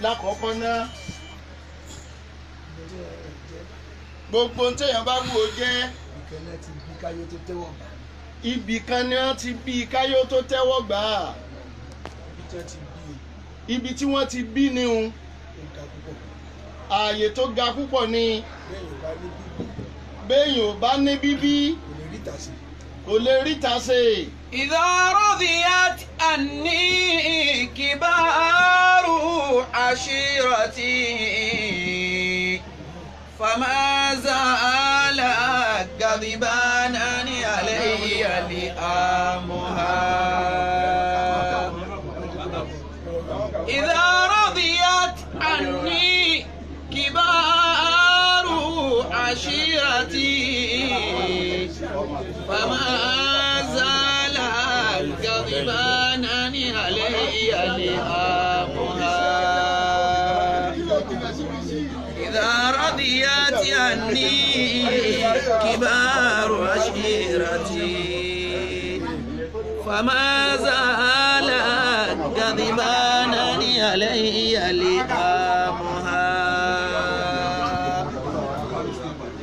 Lákọ̀ọ́kọ́ náà gbogbo téèyàn bá wù ó jẹ́ ibì kan ni wọ́n ti bí káyó tó tẹ́wọ́ gbà á. Ibi tí wọ́n ti bí ni un ààyè tó ga púpọ̀ ni. Béèyàn ò bá ní bíbí kò lè ríta ṣe. إذا رضيت عني كبار عشيرتي فما زال غضبان علي لآمها. إذا رضيت عني كبار عشيرتي فما زال غضبان علي لآمها. إذا رضيت عني كبار عشيرتي فما زال غضبان علي لآمها.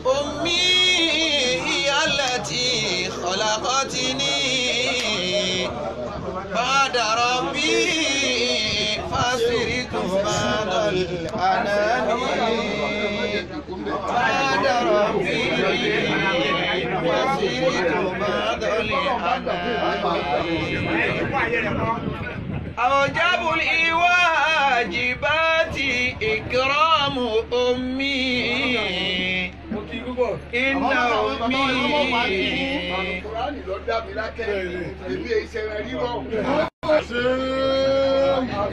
أمي هي التي خلقتني بعد ربي فصرت بعد الأنام بعد ربي فصرت بعد الأنام. أوجب الواجبات إكرام أمي إن أمي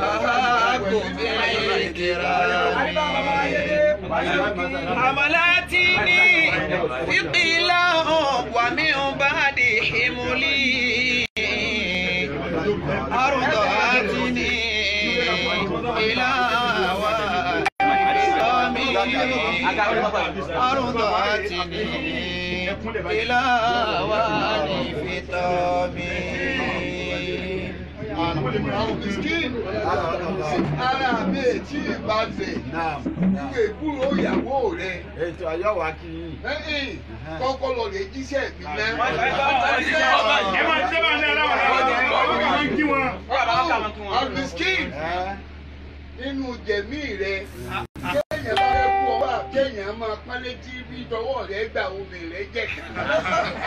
أحق بالإكرام. حملتني ثقلا ومن بعد حملي أرضعتني إلى أرضعتني إلى وادي فطامي. Ara mi tí ìbá tẹ̀ ìwé ìkúrò ìyàwó rẹ̀. Ètò àyọ̀wá kì í. Kọ́kọ́ lọ lè jíṣẹ́ mi náà. Ẹ máa ṣe máa ní ara wọn kí wọn. Almiskin nínú jẹ̀mí rẹ̀ kéèyàn bá rẹ̀ kú ọwọ́ kéèyàn máa pálẹ́ tí bí tọwọ́ rẹ̀ gbà omi rẹ̀ jẹ̀ kàn.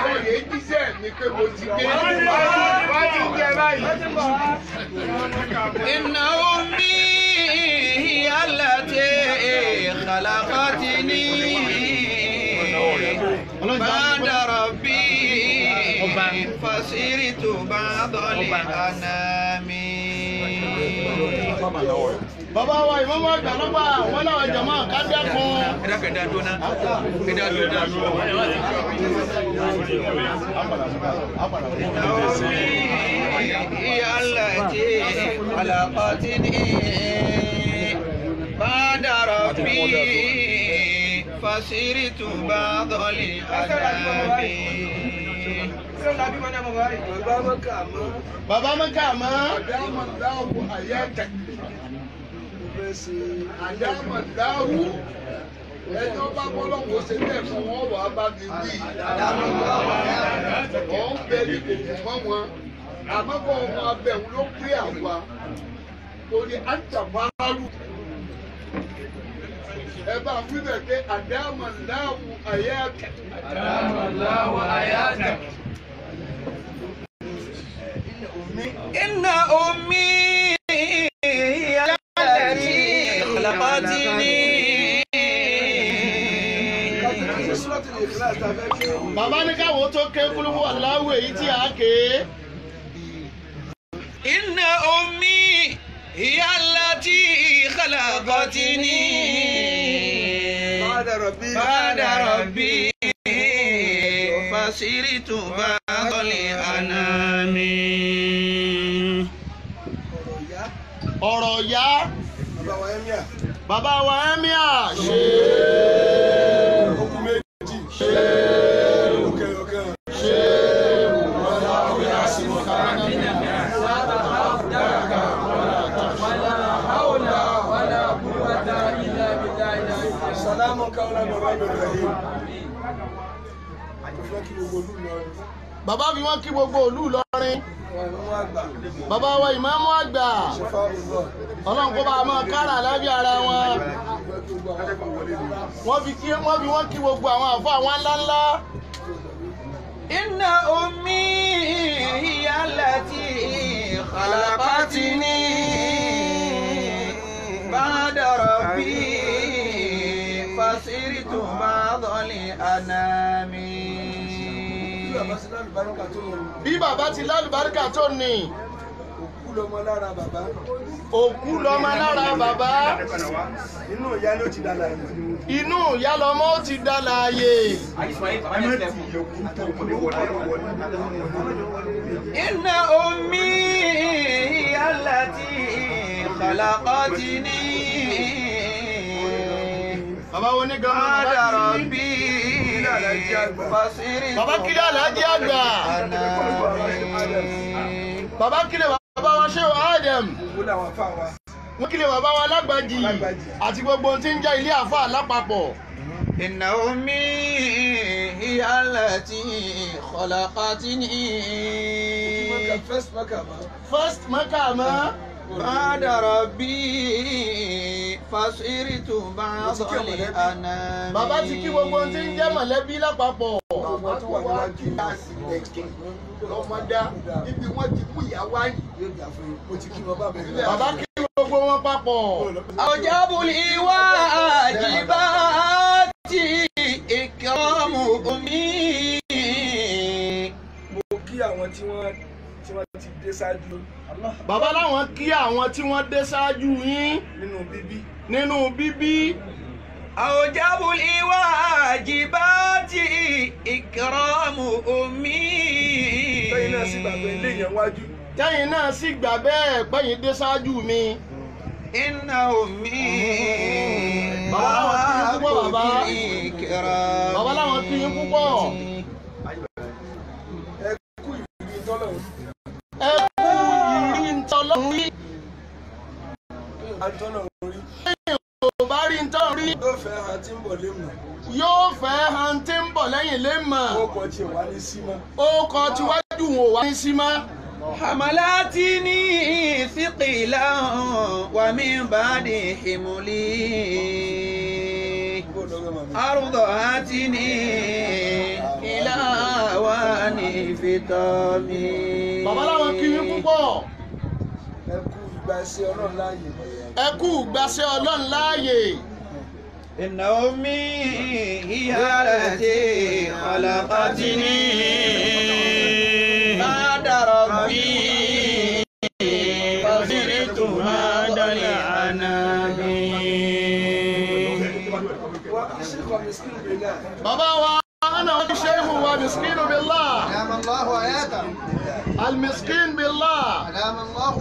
Ó lè jíṣẹ́ mi pé mo ti dé. Wọ́n ti jẹ báyìí. إن أمي هي التي خلقتني بعد ربي فصرت بعض الأنام. Bàbá wa ìmọ̀mọ́ àgbà lọ́gbà wọn láwọn jàmáà ká dákun. إن أمي هي التي خلقتني بعد ربي فصرت بعض الأنام. Bàbá mọ́kà mọ́. Àdámọ̀láwù àyàtà. Àdámọ̀láwù ẹni ọba bọ́lọ́wọ́ ṣe bẹ́ẹ̀ fún wọn wà á bá mi wí. Ọ̀ ń bẹ ní kòkò mọ́ wọn. Àmọ́ kọ́ ọmọ abẹ́hùn ló pé àwa. Torí àǹtàfáàlù. Ẹ bá wí bẹ̀ pé àdámọ̀láwù àyàtà. Àdámọ̀láwù àyàtà. إن أمي هي التي خلقتني. Bàbá ní káwọn tó ké kúlúwú aláwọ̀ èyí tí a ké. إن أمي هي التي خلقتني بعد ربي فصرت بعض الأنام. Ọ̀rọ̀ ya bàbá wa ẹ́míà ṣe Okùn méjì. Òkè ọ̀kan. Wala hawla wala Bàbá fi wọ́n kí gbogbo ìlú Ìlọrin. Bàbá wa ìmáàmù àgbà. Ọlọ́run kó bá a máa kára lábẹ́ ara wọn. Wọ́n fi wọ́n kí gbogbo àwọn àfọ àwọn ńláńlá. Inna ummi hiya allati khalaqatni ba'da rabbi fasirtu ba'dal anami. Bí bàbá ti lálùbáríkà tó ní. Òkú lọmọ lára bàbá. Òkú lọmọ lára bàbá. Inú ìyá ló ti dàlàyé. Inú ìyá lọmọ ó ti dàlàyé. Inna ummi hiya allati khalaqatni. Bàbá wo ní gan-an? Ba'da rabbi Bàbá kílẹ̀ Alhaji àgbà. Bàbá kílẹ̀ bàbá wa Shehu Adam. Wọ́n kílẹ̀ bàbá wa Lágbàjì àti gbogbo ohun tí ń jẹ́ ilé àfáà lápapọ̀. Inna ummi hiya allati khalaqatni. First Maka mọ́. Ba'da rabbi fasirtu ba'dal anami. Bàbá ti kí gbogbo ohun tí ń jẹ́ mọ̀lẹ́bí lápapọ̀. Bàbá tó wà níwájú lọ́mọdá níbi wọ́n ti mú ìyá wáyé. Bàbá kí gbogbo wọn papọ̀. Awjabul wajibati ikramu ummi. Mo kí àwọn tí wọ́n ti dé ṣáájú. Bàbá láwọn kí àwọn tí wọ́n dé ṣáájú yín. Nínú bíbí. Nínú bíbí. Awjabul wajibati ikramu ummi. Tẹ́yìn náà sì gbàgbé ilé yẹn wájú. Tẹ́yìn náà sì gbà bẹ́ẹ̀ pẹ́yìn dé ṣáájú mi. Inna ummi. Bàbá láwọn kí yín púpọ̀ bàbá. Bàbá láwọn kí yín púpọ̀. Ẹ kú ìrírí tọ́lọ̀. Ẹ kú ìrírí ntọ́lọ́run rí. Àtọ́lọ́run rí. Lẹ́yìn ò bá rí ntọ́lọ́run rí. Yóò fẹ́ hàn tí ń bọ̀ lé mọ̀. Yóò fẹ́ hàn tí ń bọ̀ lẹ́yìn lé mọ̀. Ó kọ tiẹ̀ wá ní sí mọ́. Ó kọ tiwájú wọn ò wá ní sí mọ́. Hamalatini thiqilan wa min ba'di himli. Arda'atini ila wani fitami. Bàbá láwọn kí yín púpọ̀. Ẹ kú ìgbàsẹ̀ Ọlọ́run láàyè. Ẹ kú ìgbàsẹ̀ Ọlọ́run láàyè. Inna ummi hiya allati khalaqatni ba'da rabbi fasirtu ba'dal anami. Bàbá wa ana wa sheikhu wa miskinu billah. Al-miskin billah. أدام الله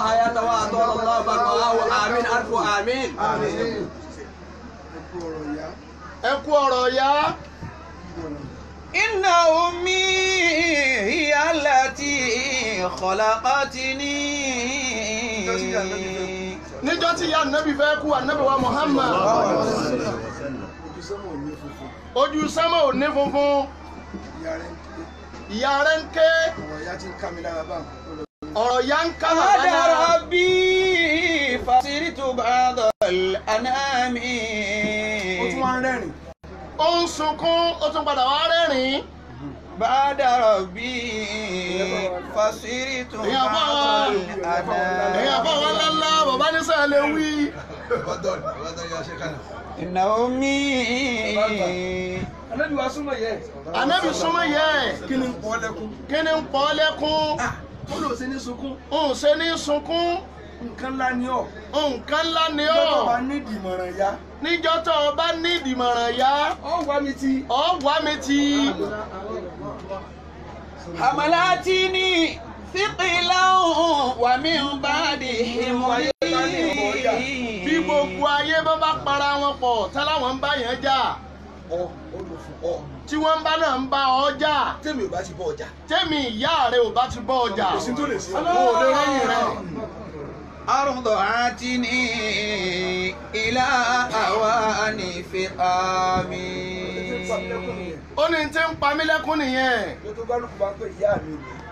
حياته وأطال الله بقاءه آمين ألف آمين. Ẹ kú ọ̀rọ̀ ya. Inna ummi hiya allati khalaqatni. Níjọ́ tí ìyá Ànábì fẹ́ kú, Ànábì wa Muhammad. Ojú sánmọ̀ ò ní funfun. Ìyá rẹ̀ ń ké. Ọ̀rọ̀ ya ń ká bàbá Ba'da lára. rabbi fasirtu ba'dal anami. Ó tún wá ń rẹ́rìn. Ó ń sunkún, ó tún padà wá rẹ́rìn-ín. Ba'da rabbi fasirtu Ẹ̀yin àfáà wa, ba'dal anami. ẹ̀yin àfáà wa ńláńlá, bàbá ní sẹ́ẹ̀ lè wí. Inna ummi. Ànábì wa súnmọ́ yẹ. Ànábì súnmọ́ yẹ. Kí ni ń pọ́ lẹ́kún? Kí ni ń pọ́ lẹ́kún? Ó lò ṣe ní sunkún. Ń ṣe ní sunkún. Nǹkan ńlá ni ọ́. Nǹkan ńlá ni Níjọ́ tó ọ́. bá nídìí ìmọ̀ràn ya. Níjọ́ tó o bá ní ìdìmọ̀ràn ya. Ọ wá mi ti. Ọ wá mi ti. Hamalatini thiqilan wa min ba'di himli. Bí gbogbo ayé bá para wọn pọ̀ táláwọn ń bá yẹn jà. Ọ ó lò fún ọ. Tí wọ́n bá náà ń bá ọ jà. Tèmi ò bá ti bọ́ ọjà. Tèmi ìyá rẹ ò bá ti bọ́ ọjà. Kò sí tó lè ṣe. O ò lè rẹ́yìn rẹ. Arda'atini ila awani فطامي. Ó ní tí ń pa mí lẹ́kún nìyẹn.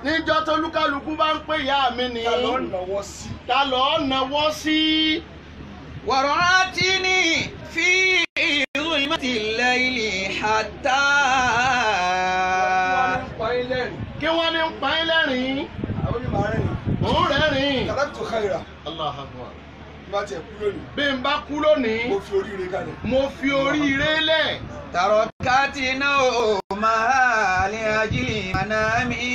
Níjọ́ tó lúkálukú bá ń pè ìyá mi ní. Ta ló náwó sí? ورعتني في ظلمة الليل حتى. Kí wọ́n ní ń pa yín lẹ́rìn-ín? Òun rẹ́rìn-ín. Allahu Akbar. Bí n bá kú lónìí, mo fi oríire lẹ̀. تركت نومها لأجل منامي.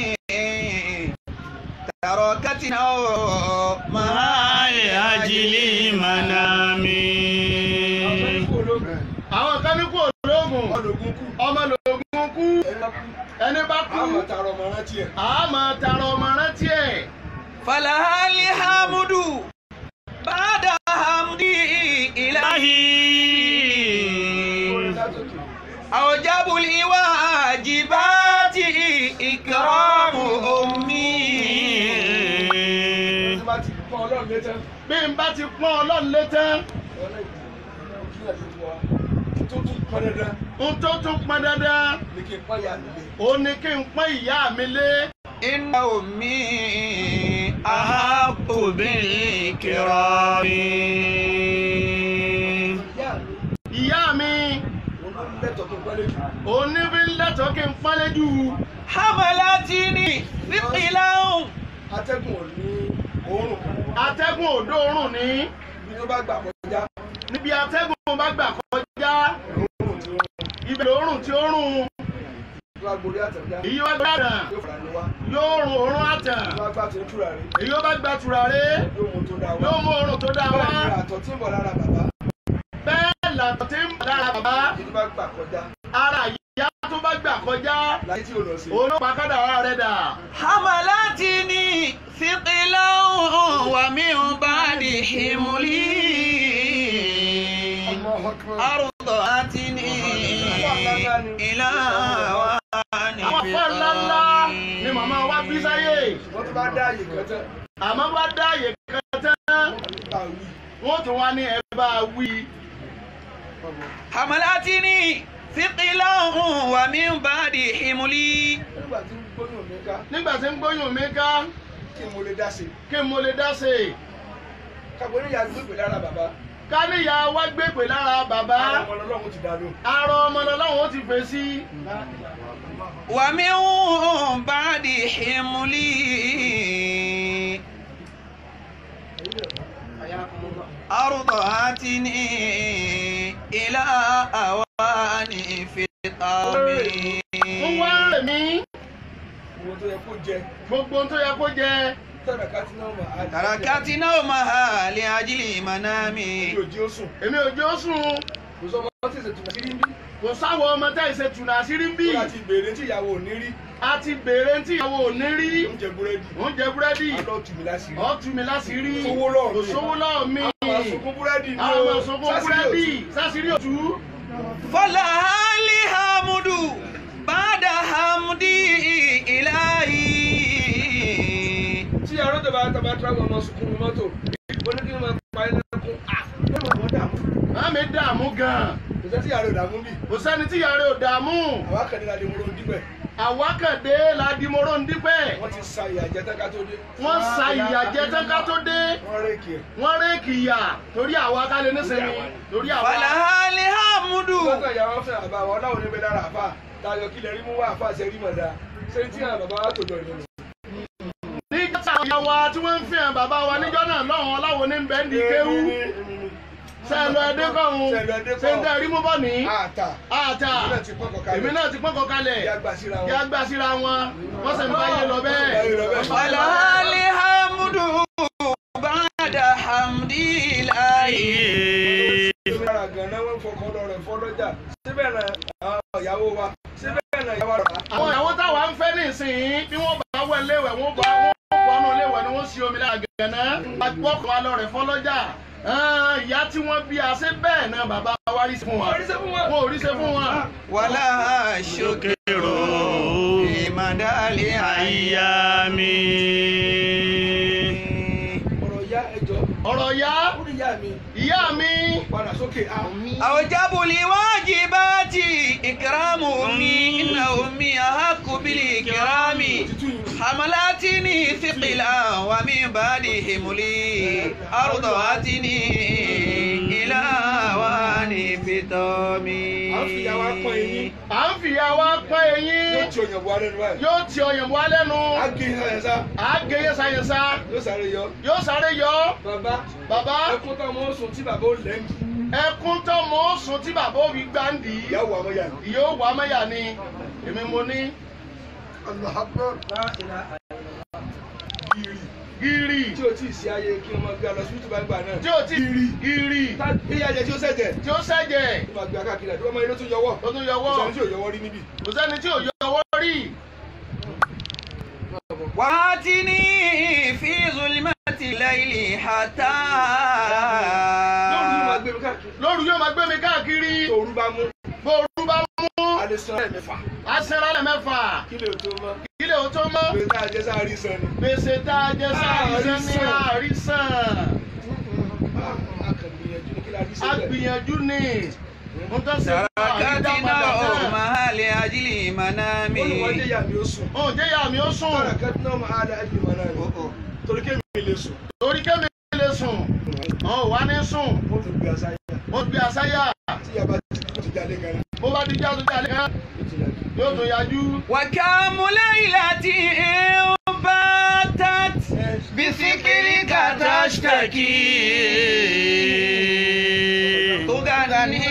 تركت نومها لأجل منامي. Àwọn kan ní kú ológun, ọmọ lògùn kú, ẹni bá kú, àmọ́ tààrà ọmọ rántí ẹ̀. فلها الحمد بعد حمدي إلهي. أوجب الواجبات إكرام أمي. Bí n bá ti pọ́n Ọlọ́run lé tán, ohun tó tún pọn dandan ó ní kí n pọ́n ìyá mi lé. إن أمي أحق بالإكرام. Ìyá mi òun ní fi ń lẹ́tọ̀ọ́ kí n pọ́nlé jù. حملتني ثقلا. Atẹ́gùn òdó òórùn ní. Níbi atẹ́gùn bá gbà kọjá, ibẹ̀ lòórùn tí ó rùn. Èyí wá gbà tàn, yóò rùn òórùn àtàn. Èyí ó bá gba tùràrí, yóò mú òórùn tó dáa wá. Bẹ́ẹ̀ làtọ̀ tí ń bọ̀ lára bàbá. Ara ìyá tó bá gbà kọjá, òun ló pa kádàrá rẹ̀ dà. حملتني ثقلا ومن بعد حملي أرضعتني إلى وأن Àwọn afọ́ ńláńlá ni màmá wa bí sáyé. Àmọ́ bá dá àyè kan tán, wọ́n tún wá ní ẹ bá wí. حملتني ثقلا ومن بعد حملي. Nígbà tí ń gbóyún mi ká, kí mo lè dá ṣe? Ká níyà wá gbèpè lára bàbá. Arọ ọmọ lọ́lọ́run ó ti fèsì. ومن بعد حملي أرضعتني إلى أوان فطامي. Ń wá ń rè mí. Gbogbo ohun tó yẹ kó jẹ. تركت نومها لأجل منامي. Èmi ò jẹ́ ó sùn. Kò sáwọ ọmọ tẹ́ ìṣe tùnà àṣírí ń bì. A ti béèrè tí ìyàwó ò ní rí. Oúnjẹ búrẹ́dì. Ó tú mi láṣìírí. Kò sówó lọ́wọ́ mi. Àwọn sunkún búrẹ́dì. Sáṣírí òtú. فلها الحمد بعد حمدي إلهي. Tí arọ́ tẹ̀bá tẹ̀bá tíráwọ̀ ọmọ sunkún mọ́tò, oníkí Màmí dààmú gan-an. Kò sẹ́ni tí ìyá rẹ̀ ò dààmú bí. Kò sẹ́ni tí ìyá rẹ̀ ò dààmú. Àwa kàdé la di moro ń dípẹ̀. Àwa kàdé la di moro ń dípẹ̀. Wọ́n ti sa ìyà jẹ tán ká tó dé. Wọ́n sa ìyà jẹ tán ká tó dé. Wọ́n réèkì ẹ̀. Wọ́n réèkì ìyà torí àwa ká lè nísinmi. Torí àwa. Fàlàhálì hàmúdù. Lọ́kàn ìyá wọn fẹ́ àbá wọn láwọn oníbẹ̀ lára àfà. Tayọ kílẹ̀ rí mú wá àfà ṣe rí mọ̀dá. Ṣé tí àwọn bàbá wa tòjọ ìlú? Níjọ́ tí àwọn ìyá wa tí wọ́n ń fi hàn bàbá wa níjọ́ náà lọ́hùn ọláwo ní bẹ́ẹ̀ ń di kéwú. Sẹ́ẹ̀lú ẹdẹ kọ̀ọ̀hún. Ṣé ń tẹ́ rí mú bọ̀ ní? Àtà. Àtà. Èmi náà ti pọ́n kọ kalẹ̀. Èmi náà ti pọ́n kọ kalẹ̀. Yá gbà síra wọn. Wọ́n sì ń báyé lọ bẹ́ẹ̀. Fàlàhálì hàmúdù bàdà hàmdí láyé. Lára gan-an wọ́n fọkàn lọ rẹ̀ fọ́ lọ́jà. Síbẹ̀ náà àwọn ìyàwó wa. Síbẹ̀ náà ìyàwó rà. Àwọn ìyàwó táwa ń fẹ́ nísìnyí bí wọ́n bá wẹ̀ léwẹ̀ wọ́n bá wọ́n bọ́nú léwẹ̀ ni wọ́n sì omi lára gànà. Agbọ́kọ̀ wa lọ rẹ̀ fọ́ lọ́jà. Ìyá tí wọ́n bí a ṣe bẹ́ẹ̀ náà bàbá wa rí sí fún wa. Wọ́n ò rí ṣe fún wa. Wàlá ṣòkèrò ìmàdálẹ̀ àyà mi. Ọ̀rọ̀ ìyá ẹjọ́. Ọ̀rọ̀ ìyá. Ó ní ìyá mi. Ìyá mi. Padà sókè a. أوجب الواجبات إكرام أمي إن أمي أحق بالإكرام حملتني ثقلا ومن بعد حملي أرضعتني إلى وان فطامي. À ń fìyà wa pọ́n eyín. À ń fìyà wa pọ́n eyín. Yóò ti ọyàn bọ̀ lẹ́nu báyìí. Yóò ti ọyàn bọ̀ lẹ́nu. Á gé yẹn sáyẹnsá. Á gé yẹn sáyẹnsá. Yóò sáré yọ. Yóò sáré yọ. Bàbá. Bàbá. Ẹkún tó mọ̀ sùn tí bàbá ó lẹ́ndì. Ẹkún tó mọ̀ sùn tí bàbá ó fi gbáǹdì. Ìyá wà mọ́yà ni. Ìyá wà mọ́yà ni. Èmi mo ní. Gírì. Gírì. Tí o tí ì sí ayé kí wọ́n máa gbé lọ sí túbà gbà náà. Tí o tí Gírì. Gírì. Ìyá jẹ tí ó sẹ̀jẹ̀. Tí ó sẹ̀jẹ̀. Ó máa gbé akáàkiri àdúgbò ọmọ ilé tó yọwọ́. Tó tún yọwọ́. Kò sẹ́ni tí ò yọwọ́ rí níbí. Kò sẹ́ni tí ò yọwọ́ rí. وآتني في ظلمة الليل حتى Lóru yóò máa gbé mi káàkiri. Lóru yóò máa gbé mi káàkiri. Òru bá mú. Bóoru bá mú. A lè san lẹ́ẹ̀mẹ́fà. A sanra lẹ́ẹ̀mẹ́fà. Kí lè tó mọ́. Kí lè tó mọ́. Gbèsè tá a jẹ sáà rí san ni. Gbèsè tá a jẹ sáà rí san ni àárí san. A kàn gbìyànjú ní kí la rí A sẹ́lẹ̀. gbìyànjú ni. Mo tán ṣe fún àrídá تركتنا padà tán. أمها لأجل منامي. Olùwọ́n jẹ́ ìyá mi ó sùn. Ó jẹ́ ìyá mi ó sùn. Tàràkàtúnà máa dá ẹ̀jẹ̀ mọ́ náà ni. Torí kémi lè sùn. Torí kémi lè sùn. Ọ̀ wá ní sùn. Mo tún gbé aṣáyà. Mo gbé aṣáyà. Tí ìyá bá ti jalè gan. Bó bá di jáde jalè gan. Yóò tún yájú. وكم ليلة باتت بثقلك تشتكي تغني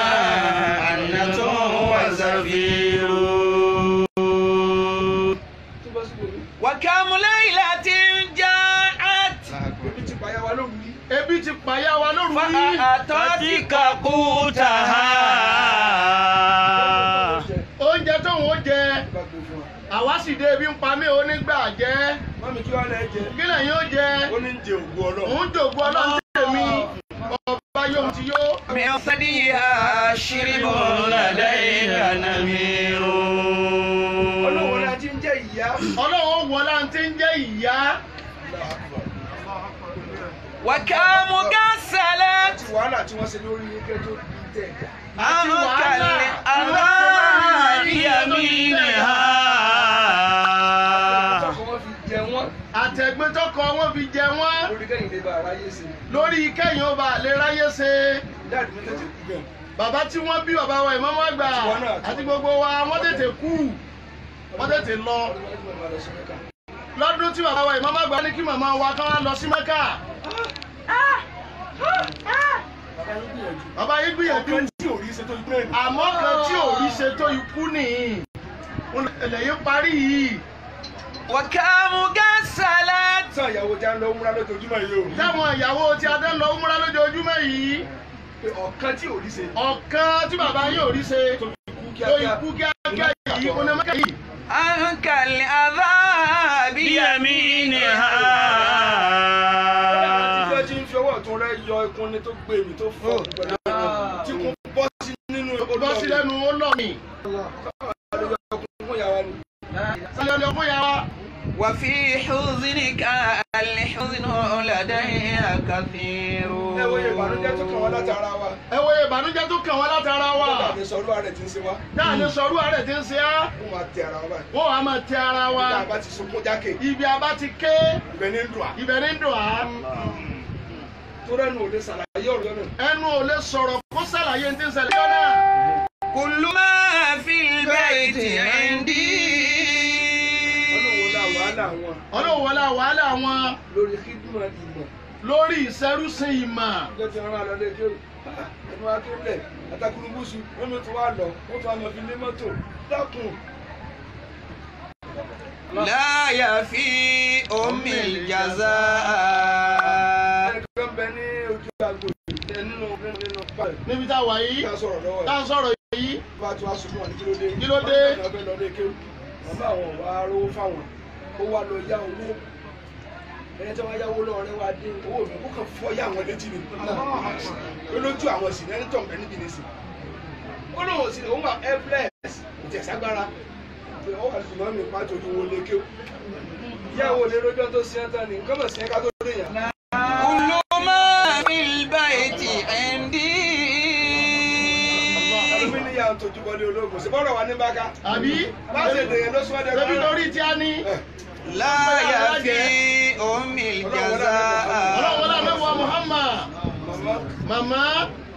جيانة وزفير. وكم ليلة جاءت Ebi ti pàyà wa lóru rí. Ebi ti pàyà wa lóru rí. فأعطتك قوتها. Oúnjẹ tóun ó jẹ. Bá gbé fún wa. Àwa sì dé ebi ń pa mí onígbà jẹ́. Mọ́mí kí wàá lẹ jẹ. Kí lẹ̀yin ó jẹ? Ó ní ń jẹ ògùn Ọlọ́run. Òun jòògùn Ọlọ́run tèmi. Ọba yóò ti yó. من ثديها شرب لديك نمير. Ọlọ́run la ti ń jẹ́ ìyá. Ọlọ́run wọlá ti ń jẹ́ ìyá. وكم غسلت Àti wàhálà tí wọ́n ṣe lórí ike tó di tẹ̀. عنك الأذى بيمينها. Tọkọ wọn fi jẹ wọ́n. Àtẹ̀gbẹ́ tọkọ wọn fi jẹ wọ́n. Lórí kẹ́yìn lè ba aráyé ṣe. Lórí kẹ́yìn ó bá lè ráyé ṣe. Dáàdì mi tètè kú gan. Bàbá tí wọ́n bí bàbá wa Ìmáàmù Àgbà àti gbogbo wa wọ́n tètè kú. Wọ́n tètè lọ. Lọ́dún tí bàbá wa Ìmáàmù Àgbà ní kí màmá wa kán wá lọ sí Mẹ́kà. Bàbá yìí gbìyànjú. Ọ̀kan tí ò rí ṣe tó ikú náà ni. Àmọ́ kan tí ò rí ṣe tó ikú nìyí. Ẹlẹ́yìn parí yìí. وكم غسلت Tán ìyàwó tí a ń lọ múra lójoojúmọ́ yìí o. Táwọn ìyàwó tí a tẹ́ ń lọ múra lójoojúmọ́ yìí. Pé ọ̀kan tí ò rí ṣe Ọ̀kan tí bàbá yìí ò rí ṣe tó ikú tó kíákíá. ikú kíákíá yìí ó ní Mẹ́kà yìí. عنك الأذى بيمينها. Àti bí ó ti ń fi ọwọ́ ọ̀tún rẹ̀ yọ ikun ni tó gbé mi tó fọ́ pẹ̀lú tí kò bọ́ sí nínú Bọ́ sí lẹ́nu ó lọ mí. Fún ìyàwó ni. Sálẹ̀ ọ̀dọ̀ fún yàrá. وفي حزنك الحزن لدي كثير. Ẹ wo ìbànújẹ́ tó kàn wọ́n látara wa. Ẹ wo ìbànújẹ́ tó kàn wọ́n látara wa. Kódà ní sọ̀rọ̀ ààrẹ tí ń ṣe wá. Dáà ní sọ̀rọ̀ ààrẹ tí ń ṣe á. Wọ́n máa tẹ ara wa báyìí. Wọ́n wàá máa tẹ ara wa. Ibi a bá ti sunkún jákè. Ibi a bá ti ké. Ibẹ̀ ní ń dùn á. Ibẹ̀ ní ń dùn á. Torí ẹnu ò lè ṣàlàyé ọ̀rọ̀ náà. Ẹnu ò lè sọ̀rọ̀ kó ṣàlàyé ní ti ń ṣẹlẹ̀ jọ́ náà. كل ما في البيت عندي. Ọlọ́run la wàhálà wọn Ọlọ́run wọlá wàhálà wọn lórí kídùmọ̀ ìmọ̀. lórí ìṣerúsìn ìmọ̀. Ìjọ ti rán alọ́ lé kí ẹnu wa tó lẹ̀ àtàkùrùbùsù wọ́n mi tún wá lọ wọ́n tún wá lọ fi lé mọ́tò dákun. لا يفي أم الجزاء. Ẹnìkan bẹ ní ojú àgbo yìí nínú nínú pàrọ̀ Níbi tá a wà yìí kí a sọ̀rọ̀ lọ́wọ́ tá ẹ̀. a sọ̀rọ̀ yìí Bá a tún wá sunkún wọn ní kí ló dé. Kí ló dé? Wọ́n fẹ́ lọ lé kéwù. Bàbá àwọn wà á rówó fáwọn. Ó wá lọ yá owó. Ẹni tí wọ́n yáwó lọ́wọ́ rẹ̀ wá dé owó mi kó kàn fọ́ yá àwọn létí ni. Ó lójú àwọn sì ní ẹni tó ń bẹ níbi nísìn. Ó lóun ò sí òun wà helpless kò tiẹ̀ ságbára. Ó wà lùmọ́ mi pàtó orí owó lé kéwù. Ìyá wo lè rojọ́ tó sí ẹ́ tán ni nǹkan mọ̀ sí ẹ́ ká tó dé yàn. كل Ológun ṣe bọ́rọ̀ wa ní báká. Àbí? Bá ṣe dèyàn ló sún ẹ̀dẹ̀ Ṣebí torí tí a ní. لا يفي أم الجزاء Ọlọ́run wọlé àmẹ́wàá Muhammad. Màmá Màmá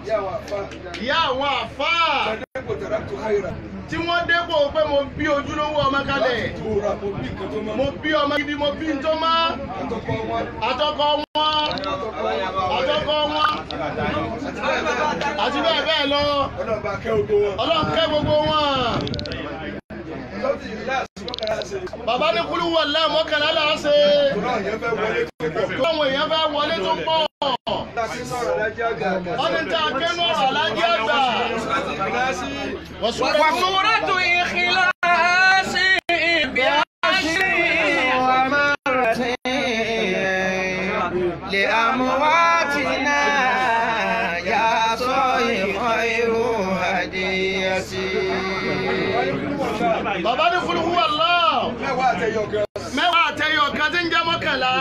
ìyá àwọn àfa. ìyá àwọn àfáà Sàdékò tàrà tó háyìrà. tí wọ́n dépò pé mo bí ojúlówó ọmọ kalẹ̀. Láti tóra mo bí nǹkan tó mọ́. Mo bí ọmọ gidi, mo bí n tó mọ́. Àtọkọ wọn. Àtọkọ wọn. Àtọkọ wọn. Àti bẹ́ẹ̀ bẹ́ẹ̀. Àti bẹ́ẹ̀ bẹ́ẹ̀ lọ. Ọlọ́run bá kẹ́ gbogbo wọn. Ọlọ́run kẹ́ gbogbo wọn. Lọ́tì ìlàsì mọ́kànlá ṣe. Bàbá ní kúlú wọ̀ lẹ́ẹ̀mọ́kànlá là á ṣe. Tòrọ àyẹ̀ fẹ́ wọlé tó pọ̀. Tó àwọn èèyàn fẹ́ wọlé tó pọ̀. Láti sọ̀rọ̀ lájẹ́ àgbà. Wọ́n ní tá a kẹ́nu ọ̀rọ̀ alájí àgbà. Láti ìlàsì. وسورة إخلاص بعشر ومرة لأمواتنا يا صاحب خير هديتي Bàbá ní kúlú wọ̀ lọ́ọ̀. Mẹ́wàá àtẹyọ kan. Mẹ́wàá àtẹyọ kan tí ń jẹ́ mọ́kànlá.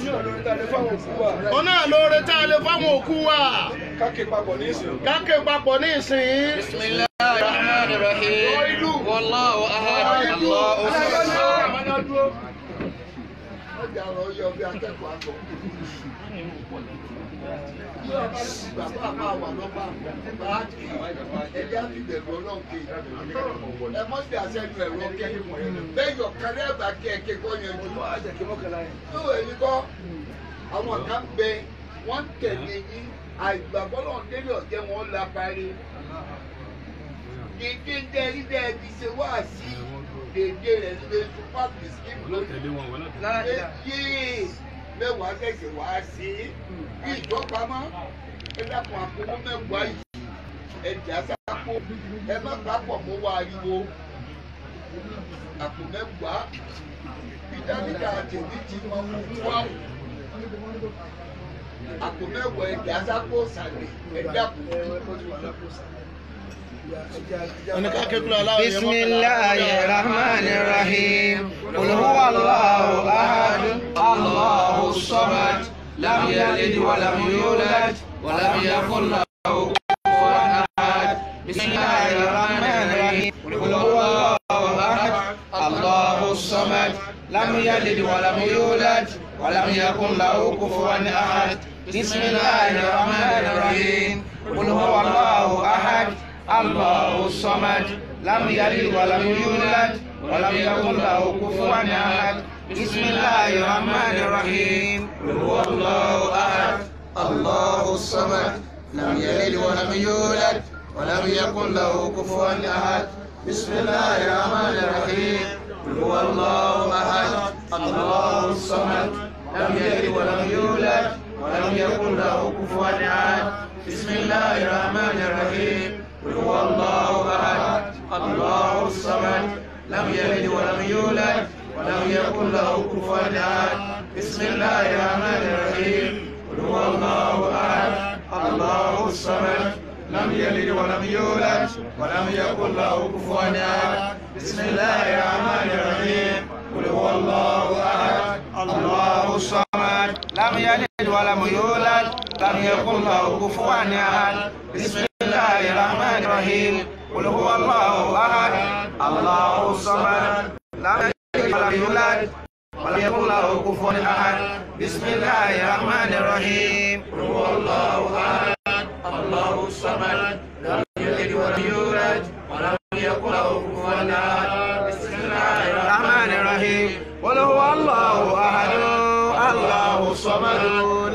Ní ọ̀nà orí ta lè fáwọn òkú wa. Òun náà lóore tá a lè fáwọn òkú wa. Káàkiri papọ̀ ní ìsìn. Káké papọ̀ ní ìsìn. بسم الله الرحمن الرحيم والله أحد الله الصمد Ọjà ọ̀rọ̀ yọ bí akẹ́kọ̀ọ́ àgọ́. Bí ọba ti bàbá àbá wà lọ́ba bá kì í, ẹ̀jẹ̀ á fi bẹ̀rù ọlọ́run kì í. Ẹ mọ́ sí àṣẹnu ẹ̀rọ kẹ́. Bẹ́ẹ̀ yọ̀ kárẹ́ ẹ̀bà kí ẹ̀kẹ́ kọ́ yẹn jù. Wọ́n á jẹ́ kí mọ́kànlá yẹn. Lóò ẹ̀yin kọ́, àwọn kan bẹ, wọ́n ń tẹ̀lé yín, àìgbàgbọ́ náà délé ọ̀jẹ̀ wọn la parí. Dèdè ń dẹ́ rí dẹ́ ẹbí ṣe wá sí dèdè rẹ̀ lè tún pàbí sí lónìí yéé mẹ́wàá ṣẹ̀ṣẹ̀ wá sí bí ìjọpamọ́ ẹ dákun àpòwó mẹ́wàá yìí ẹ jà sápò ẹ má papọ̀ mọ́ wa ariwo àpò mẹ́wàá bítámítà tèmi ti mọ fún wa àpò mẹ́wàá ẹ jà sápò sàlẹ̀ ẹ dákun. بسم الله الرحمن الرحيم قل هو الله أحد الله الصمد لم يلد ولم يولد ولم يكن له كفوا أحد بسم الله الرحمن الرحيم قل هو الله أحد الله الصمد لم يلد ولم يولد ولم يكن له كفوا أحد بسم الله الرحمن الرحيم قل هو الله أحد الله الصمد لم يلد ولم يولد ولم يكن له كفوا أحد بسم الله الرحمن الرحيم قل هو الله أحد الله الصمد لم يلد ولم يولد ولم يكن له كفوا أحد بسم الله الرحمن الرحيم قل هو الله أحد الله الصمد لم يلد ولم يولد ولم يكن له كفوا أحد بسم الله الرحمن الرحيم قل هو الله أحد الله الصمد لم يلد ولم يولد ولم يكن له كفوا أحد بسم الله الرحمن الرحيم قل هو الله أحد الله الصمد لم يلد ولم يولد ولم يكن له كفوا أحد بسم الله الرحمن الرحيم قل هو الله أحد الله الصمد لم يلد ولم يولد لم يكن له كفوا أحد بسم الله الرحمن الرحيم قل هو الله أحد الله الصمد لم يلد ولم يولد ولم يكن له كفوا أحد بسم الله الرحمن الرحيم قل هو الله أحد الله الصمد لم يلد ولم يولد ولم يكن له كفوا أحد بسم الله الرحمن الرحيم قل هو الله أحد الله الصمد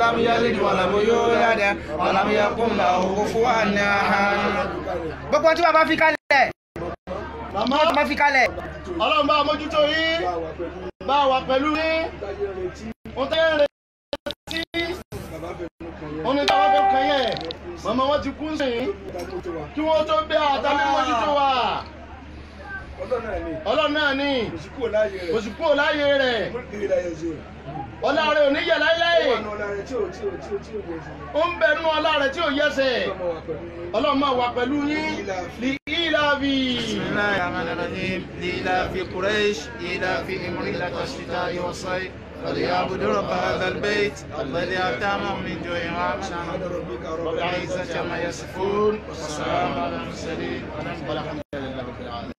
لم يلد ولم يولد ولم يكن له كفوا أحد. Gbogbo tí bàbá fi kalẹ̀ Màmá bàbá fi kalẹ̀. Ọlọ́run bá mójútó yín. Bá wà pẹ̀lú Bá wà pẹ̀lú yín. táyé retí. Ó tẹ́ ń retí. Bàbá fẹnu kàn yẹn. Ó ní táwọn fẹ́ kàn yẹn. Màmá wọn ti kú sìn. Ìgbà tó tó wa. Kí wọ́n tó bẹ́ àtàlẹ́ mójútó wa. Ọlọ́run náà ni. Ọlọ́run náà ni. Kò sí kúrò láàyè Kò rẹ̀. sì kúrò láàyè rẹ̀. Mo kiri láyé sí rẹ̀. Ọlá rẹ̀ ò ní yẹ̀ láíláí. Ó wà ní ọlá rẹ̀ tí ò tí ò tí ò tí ò yẹ sí. Ó ń bẹ nínú ọlá rẹ̀ tí ò yẹsẹ̀. Ọmọ wà pẹ̀lú yín. Ọlọ́run máa wà pẹ̀lú yín. Li ìlàbí. بسم الله الرحمن الرحيم لإلاف قريش إلاف رحلة الشتاء والصيف فليعبدوا رب هذا البيت الذي أطعمهم من جوع وآمنهم. رب العزة عما يصفون والسلام على المرسلين والحمد لله رب العالمين.